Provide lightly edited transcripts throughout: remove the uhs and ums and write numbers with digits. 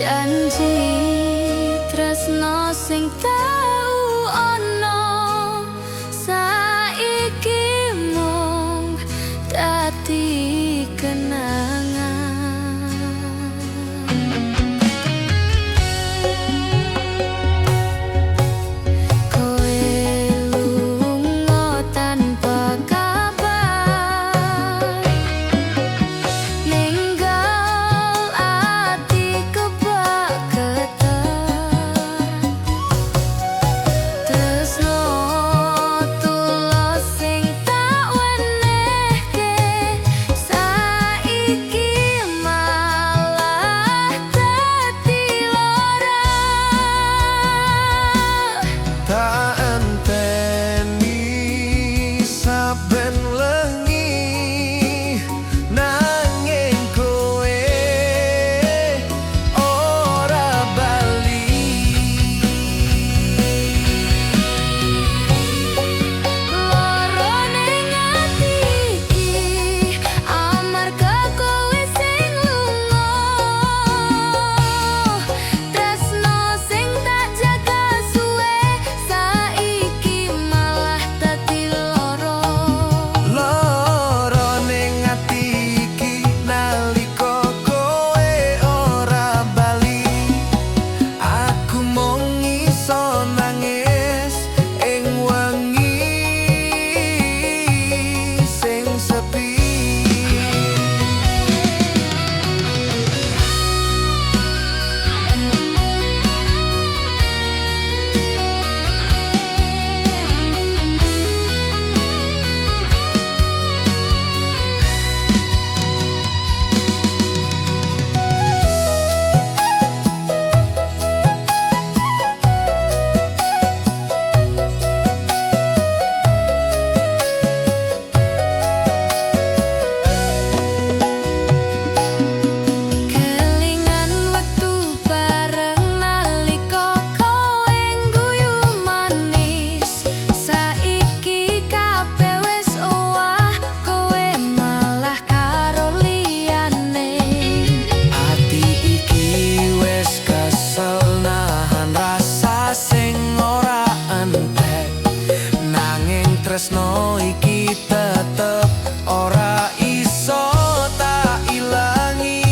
Janji tresno sing tau ono saiki mung dadi kenangan. Kowe lunga tanpa kabar, ninggal ati kebak getar. Tresno tulus sing tak wenehke saiki malah dadi lara. Tak enteni saben wengi, nanging kowe ora bali. Lara ning ati iki amarga kowe sing lunga. Tresno sing tak jaga suwe saiki malah dadi lara. Lara ning ati iki nalika kowe ora bali. Aku mung iso nangis ing wengi sing sepi. Kelingan wektu bareng nalika kowe ngguyu manis. Saiki kabeh wis owah, kowe malah karo liyane. Ati iki wis kesel nahan rasa sing ora entek, nanging tresno iki tetep ora iso tak ilangi.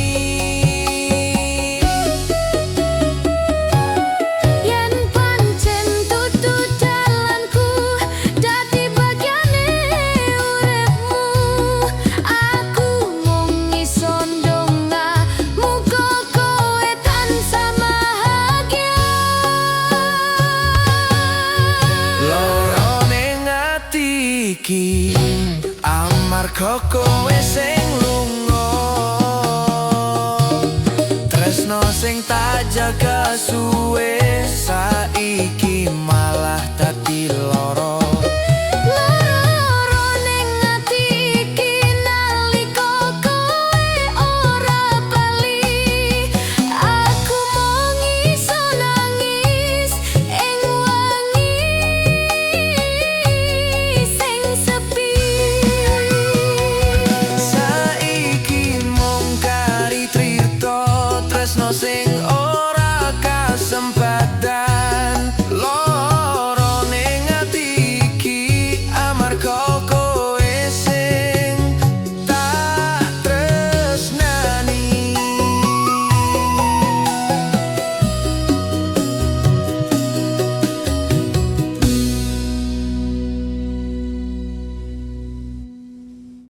Yen pancen dudu jalanku dadi bagiane uripmu, aku mung iso ndonga muga kowe tansah bahagia. Lara ning ati iki amarga kowe sing lunga. Tresno sing tak jaga suwe saiki malah dadi lara.